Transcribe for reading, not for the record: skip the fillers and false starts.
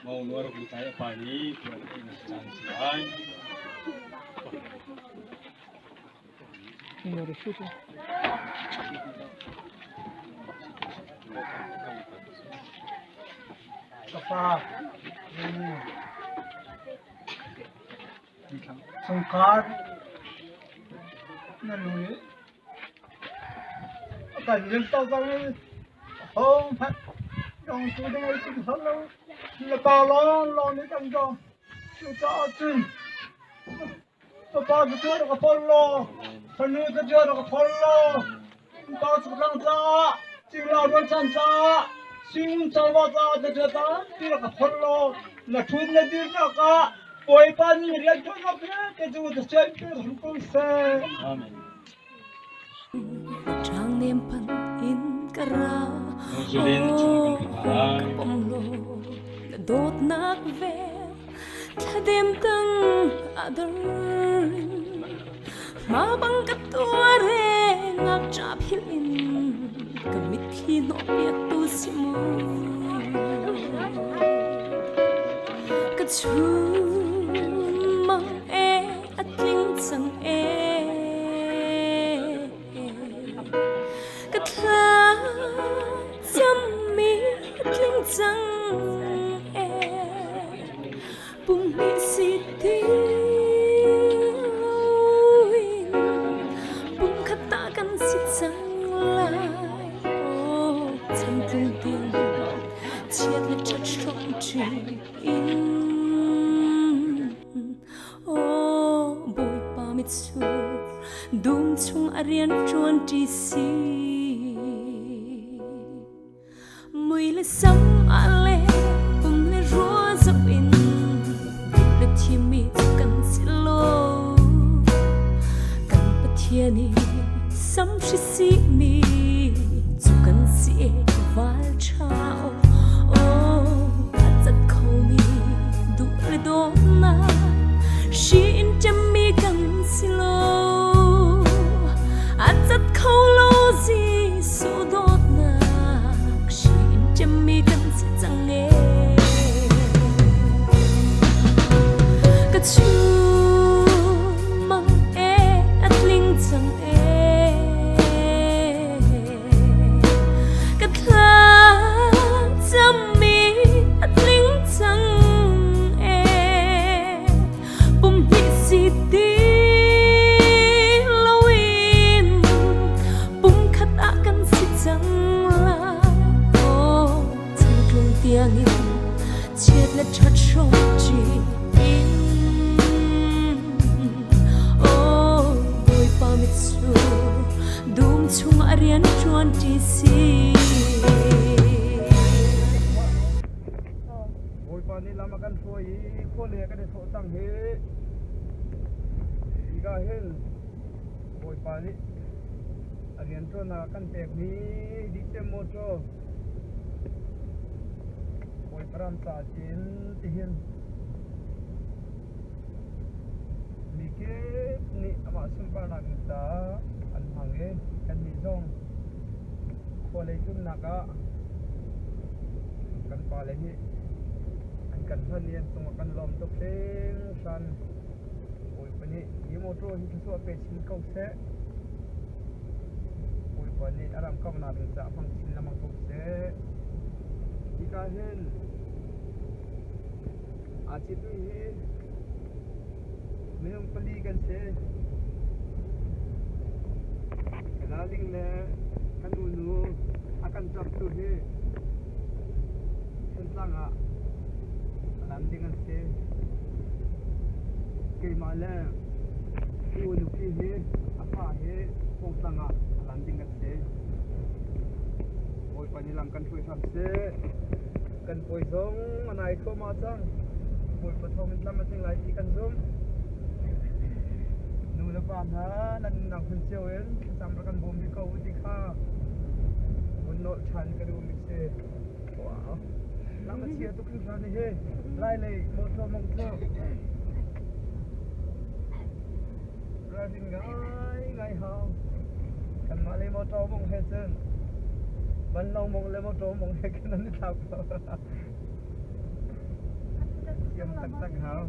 Monu a rak lut lai a pa nih puan a einak caan a si lai. Ka fa, chungkhar na nu nih a kan lim to cang i ahohmanh dongtu ding ei cing hlei lo. Na pa lawnglawng nih kan dong. Cucaah cun fapa cu cu rak ka phol law, fanu cu cu rak ka phol law, pa cu lang caah, cingla rualchan caah, singung covo caah na ṭa tampi rak ka phol law, na ṭhut na dirnak ah Bawipa nih rian ṭuan awk vialte cu na sianpi hram ko seh. Amen. Ṭangnem pan in ka ra Zulin chung kan ka ka pom law na dawtnak vel thladem tang a dar in ma bang ka tuar e ngakṭah philh in ka mitthli hnawh piak tu si mu ka chun mang e a tling cang e ka thla cammi a tling cang e pum hnih si ti loin pumkhat ta kan si cang lai oh chan tlung tiang chiat le ṭhat hrawm ṭi in oh Bawipa mitsur dum chung a rian ṭuan ṭi si Mui le sam ah le pum le rua zoh in le thimmi cu kan si lo. Kan Pathian i samhri simi cu kan si e val ṭha o. Oh, a cat khomi duh le dawtnak hri in ṭemmi kan si lo. A cat kho lo Jesuh dawtnak hri in ṭemmi kan si cang ee. Ka chungmang ee a tling cang ee. Ka thla cammi a tling cang ee. Pumhnih si ti loin pumkhat ah kan si cang lai. Aw, chantlung tiangin chiat le ṭhat hrawm ṭi in. Aw, Bawipa mitsur dum chung a rian ṭuan ṭi si. Bawipa nih lam a kan hruai i khuale kan i thawh cang hi. Hika hin Bawipa nih a rianṭuannak a kan pekmi dicem motor Bawipa ram caah tiin tihin mikip nih amah sunparnak ding caah an hmang i kannih zong khualei tlunnak ah kan pale nih an kan hman i an cungah kan lawm tuk hringhran. Bawipa nih hi motor hi thluachuah pe chin ko seh. Bawipa nih a ram kauhnak ding caah hmang chin lengmang ko seh. Hika hin aa citmi hi minung pali kan si. Ralring le kan unu a kan cawktu hi Thantlang ah a lam ding an si. Keimah le ka unupi hi a fa hi Hmawngtlang ah a lam ding an si. Bawipa nih lam kan hruai hram seh. Kan puai zong a nai thluahmah cang. Bawipa thawng in tlam a tling lai ti kan zumh. Nu le pa hna nan nunnak hmun cio in thlacam rak kan bawm rih ko u ti kha vun nolh ṭhan ka duhmi si. Wow. Lam a chia tuk hringhran hi. Lai lei motor mong cu. Ralrin ngai ngai hau. Kanmah lei motor mong he cun vanlawng mong le motor mong he khin an i thlak ko. taktak hau.